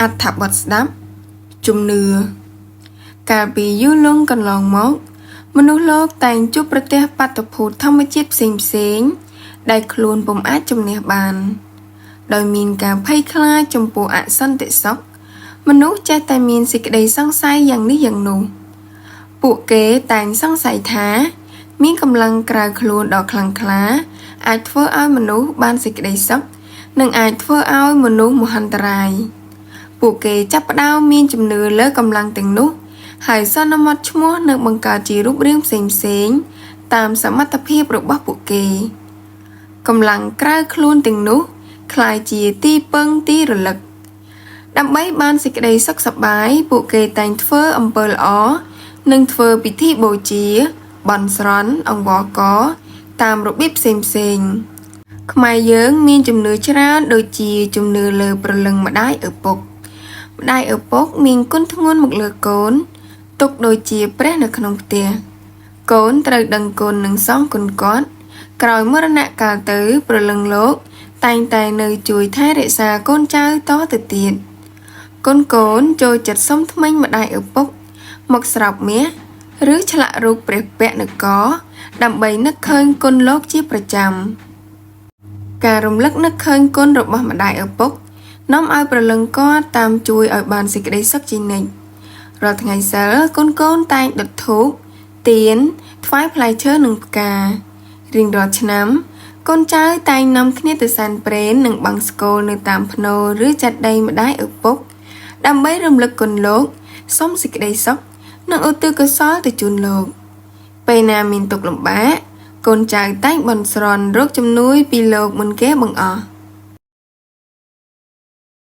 អត្ថបទស្ដាប់ជំនឿកាលពីយូរលង់កន្លងមក មនុស្សលោកតែងជួបប្រទះបាតុភូតធម្មជាតិផ្សេងៗដែលខ្លួនពុំអាចជំនះបាន ដោយមានការភ័យខ្លាចចំពោះអសន្តិសុខមនុស្សចេះតែមានសេចក្តីសង្ស័យយ៉ាងនេះយ៉ាងនោះ ពួកគេតែងសង្ស័យថា មានកម្លាំងក្រៅខ្លួនដ៏ខ្លាំងក្លា អាចធ្វើឲ្យមនុស្សបានសេចក្តីសុខនិងអាចធ្វើឲ្យមនុស្សមហន្តរាយ ពួកគេចាប់ផ្ដើមមានជំនឿលើកម្លាំងទាំងនោះ ហើយសន្មតឈ្មោះនិងបង្កើតជារូបរាងផ្សេងៗតាមសមត្ថភាពរបស់ពួកគេ កម្លាំងក្រៅខ្លួនទាំងនោះក្លាយជាទីពឹងទីរលឹក ដើម្បីបានសេចក្តីសុខសប្បាយពួកគេតែងធ្វើអំពើល្អនិងធ្វើពិធីបូជា បន់ស្រន់អង្វរករតាមរបៀបផ្សេងៗខ្មែរយើងមានជំនឿច្រើនដូចជាជំនឿលើព្រលឹងម្ដាយឪពុកម្ដាយឪពុកមានគុណធ្ងន់មកលើកូនទុកដូចជាព្រះនៅក្នុងផ្ទះកូនត្រូវដឹងគុណនិងសងគុណគាត់ក្រោយមរណកាលទៅព្រលឹងលោក តែងតែនៅជួយថែរក្សាកូនចៅតទៅទៀតកូនកូនចូលចិត្តសុំធ្មេញម្ដាយឪពុក មកស្រោបមាសឬឆ្លាក់រូបព្រះពក្រនៅកដើម្បីនឹកឃើញគុណលោកជាប្រចាំការរំលឹកនឹកឃើញគុណរបស់ម្ដាយឪពុកនាំឲ្យព្រលឹងគាត់តាមជួយឲ្យបានសេចក្តីសុខជានិច្ចរាល់ថ្ងៃសីលកូនកូនតែងដុតធូបទៀនថ្វាយផ្លែឈើនិងផ្ការៀងរាល់ឆ្នាំ កូនចៅតែងនាំគ្នាទៅសែនព្រេននិងបង្សុកូលនៅតាមផ្នូរឬចេតិយម្ដាយឪពុក ដើម្បីរំលឹកគុណលោកសុំសេចក្តីសុខនិងឧទ្ទិសកុសលទៅជូនលោក ពេលណាមានទុក្ខលំបាកកូនចៅតែងបន់ស្រន់រកជំនួយពីលោកមុនគេបង្អស់